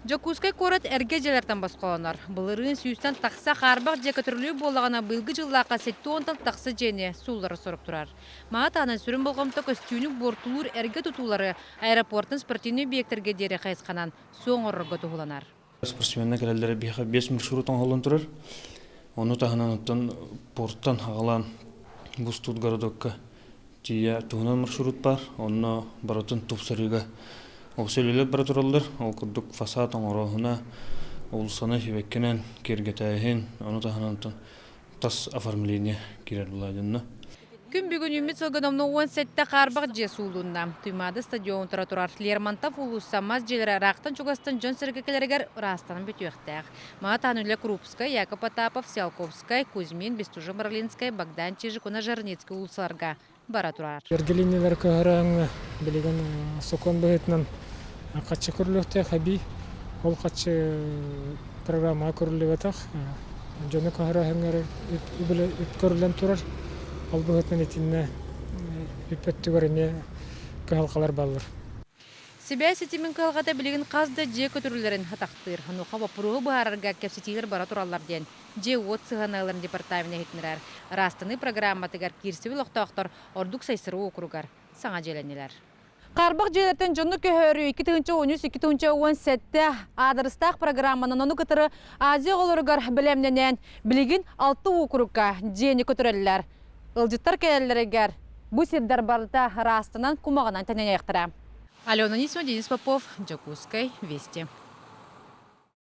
Дьокуускай куорат эргэ дьиэлэртэн босхолонор. Былырыын сүүстэн тахса хаарбах дьиэ көтүрүлүү буоллаҕына, быйылгы дьыллаахха 70-тан тахса дьиэни сууллара сорук турар. Маны таһынан сүрүн болҕомто көстүүнү буортулуур эргэ тутуулары аэропортан спортивнай объектарга диэри хайысханан суох оҥорорго туһуланар. Спортсменнар кэлэллэрэ биһиэхэ биэс маршрут оҥоһуллан турар. Ону таһынан оттон порттан аҕалаан бу городокка тиийэ туһунан маршрут баар. Онно барытын тупсарыыга ол үлэлэр бара тураллар. Ол курдук фасад оҥорооһуна, уулуссаны сибэккинэн киэргэтээһин, ону таһынан тас оформление киирэр буолла. Күн бүгүн үүммүт сылга номнуо 17 хаарбах дьиэ суулунна. Туймаада стадион тура турар Лермонтов уулусса мас дьиэлэрэ ыраахтан-чугастан дьон-сэргэ кэлэригэр ыраастанан бүтүөхтээх. Маатаан үлэ Крупскай, Яков Потапов, Циолковскай, Кузьмин, Бестужев-Марлинскай, Богдан Чижик уонна Жорницкий уулуссаларга бара турар. Эргилиннилэр көһөрөөҥҥө билигин сокуон быһыытынан хаччы көрүлүөхтээх эбии. Ол хаччы программаҕа көрүллүбэтэх. Дьону көһөрөөһүҥҥэ үп көрүллэн турар. Ол быһыытынан итиннэ үп өттүгэр эмиэ кыһалҕалар бааллар. Сибээс ситимин кыһалҕата билигин хас да дьиэ көтүрүллэрин атахтыыр. Онуоха боппуруоһу быһаарарга кэпсэтиилэр бара тураллар диэн дьиэ-уот сыһыаналарын департамена иһитиннэрэр. Ыраастаныы программатыгар киирсибит олохтоохтор ордук Сайсары уокуругар саҥа дьиэлэннилэр. Хаарбах дьиэлэртэн дьону көһөрүү 2013-2017 аадырыстаах программанан ону кытары Азия оҕолоругар бэлэмнэнэн билигин алта уокурукка дьиэни көтүрэллэр. Ыалдьыттар кэлэллэригэр бу сирдэр барыта ыраастанан кумаҕынан тэнийиэхтэрэ. Алена Анисимова, Денис Попов, Дьокуускай, Вести.